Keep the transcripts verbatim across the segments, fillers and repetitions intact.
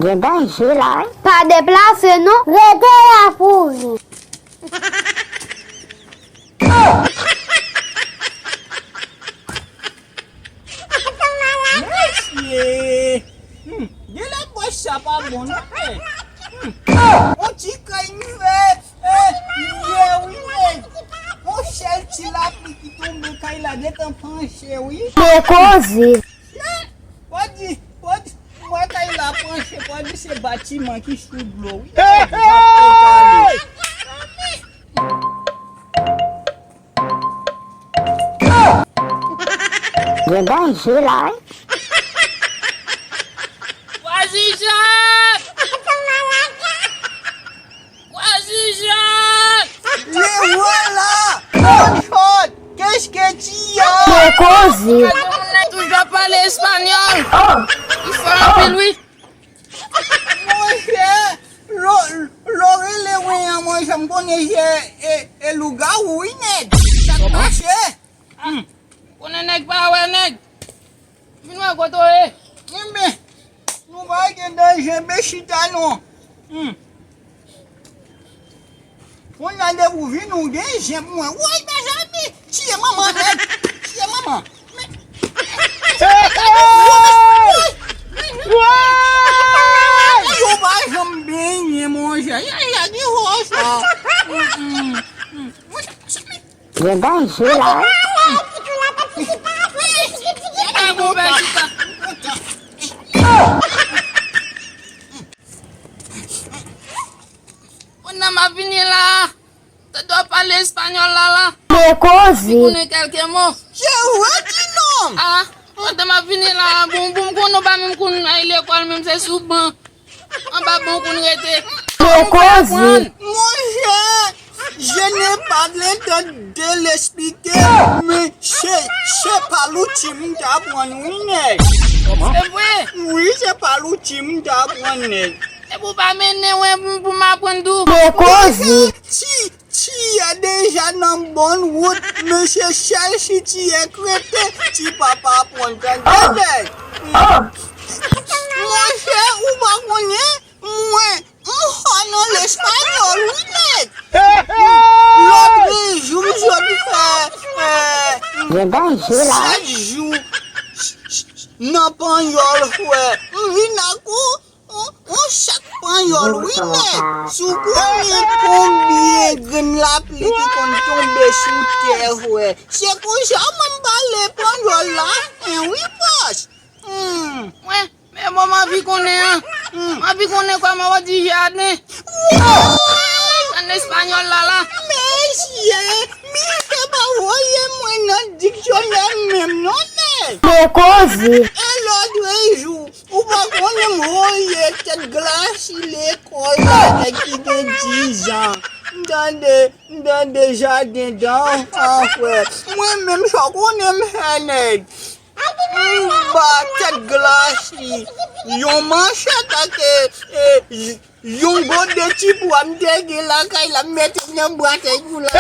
Gen danje la, wi. Pa deplase non. Rete la pou ou. Mesye! Hmm, genlè bwè sa pa bon non. Eh, hmm. On ti kay m fè, eh, yè wi, eh. On sèl ti lapli ki tonbe, kay la gentan panche wi. Te koze. Pòdi, pòdi, mwen kay la panche, pòdi se batiman ki sou dlo wi. Hey, hey! Gen danje la, wi. Vwazin Jacques! Vwazin Jacques! Le voilà! Bonjour! Qu'est-ce que tu as? Te koze. Gade moun nan toujou ap pale espanyòl. Li fò anpil wi. Monchè, lè w rele mwen an, monchè, m konnen se, e, e lougawou wi nèg. Sa k mache? Hmm. Konnen nèg pa wè nèg. Vin wè kote w ye. Enben, nou pa gen danje, ben chita non. Hmm. Kounye a depi w vin ou gen zen pou mwen. Woy, mezanmi! Tiye manman nèg! Tiye manman! Hey, hey! Woy! Yo pa janm benyen, monchè. Ya, ya, di ho sa. Mm, mm, mm. Monchè, sa, men. Gen danje la, wi. Moun nan m ap vini la. Tande w ap pale espanyòl la la. Te koze. Ou konnen kèlke mo. Se vre, ti nonm. Ah, pandan m ap vini la, bon, bon, m konnen w pa menm konn al lekòl, menm se sou ban. Anba ban w konn rete. Te koze. Monchè, je n'ai pas le temps de l'expliquer, mais c'est, c'est pa louti m t aprann wi nèg. Se vre? Wi, se pa louti m t aprann nèg. Epi w pa mennen mwen pou, pou m aprann tou. Te koze. Ti, ti yè deja nan bòn wout, men se sèl si ti yè k rete, ti papa pran tande nèg. Monchè, ou pa konnen, mwen, m fò nan lespanyòl, wi nèg. Lòt jou, m sot fè, eh, gen danje la, sèt jou nan panyòl, frè. M vin ak ou, on, on chak panyòl, wi nèg. Si w konnen konbyen grenn lapli ki konn tonbe sou tè, frè. Se konsa mwen m pale panyòl la, en wi bòs. Hmm. Mwen, men bon, m anvi konnen an. Hmm. M anvi konnen kòman w di jaden. Woy! An espanyòl la la. Mesye, misye pa voye mwen nan diksyonè menm non nèg. Te koze. E lòt jou, ou pa konnen m voye tèt glasi lekòl la nèg ki gen diz an. M tande, m tande jaden dan an frè. Mwen menm sa w konnen m fè nèg. M ba tèt glasi yon manchèt ak, e, e, yon gode ti pwa m te gen lakay la, m mete nan bwat egout la.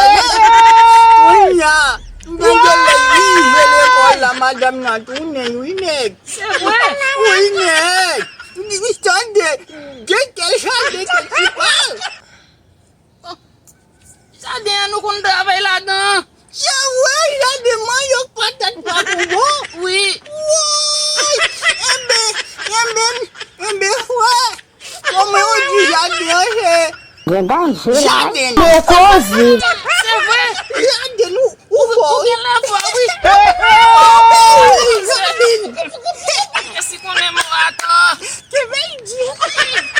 Kounye a, m tande lè l rive lekòl la, madanm nan tounen, wi nèg. Se vre? Wi nèg. M tande, gen kèl jaden ke ti pal. Jaden an nou konn travay ladan an. Se vre, jaden manyòk, patat, pa pou bon. Wi. Woy! Enben, enben, enben, frè. Kòman yo di jaden an se gen danje la, jaden. Te koze. Se vre. Jaden ou, ou fò, ou gen lafwa, wi. Jaden. Mèsi konnen mo atò. Ke bèl di.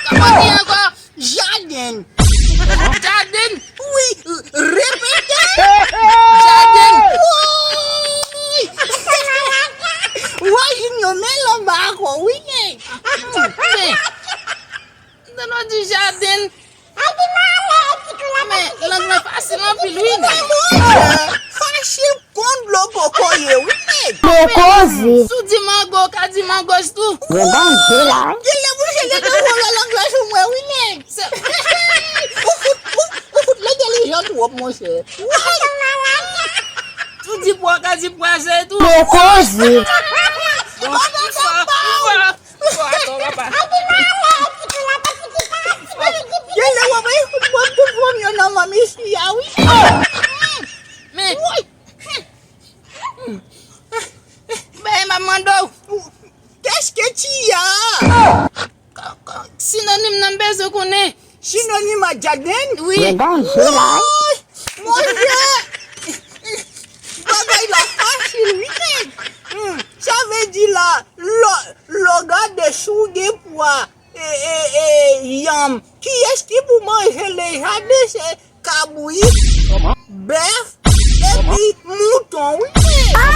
Kòman di ankò? Jaden. Jaden? Wi, repete. Jaden. Woy! Woy, Junior, men lanba akò, wi, nèg. Men, m tande w di jaden. Men, lang lan fasil anpil, wi, nèg. Fasil kon dlo kokoye, wi, nèg. Te koze. Si w di mango, w ka di mangòs tou. Gen danje la, wi. Gen lè pou se gen de wòl lang la sou mwen, wi, nèg. Ou fout, ou, ou fout entèlijan twòp, monchè. Si w di pwa, w ka di pwaze tou. Te koze. Bon, bonsoir, bonsoir, bonsoir, papa. Mande w, qu'est-ce que tu as? Sinonim nan m bezwen konnen. Sinonim a Jaden? Wi. Woy! Monchè! Bagay la fasil, wi, nèg. Hmm, sa vle di la, lè w gade si w gen pwa, e, e, e, yanm. Kiyès ki pou manje lè jaden? Se kabrit, bèf, epi mouton, wi, nèg.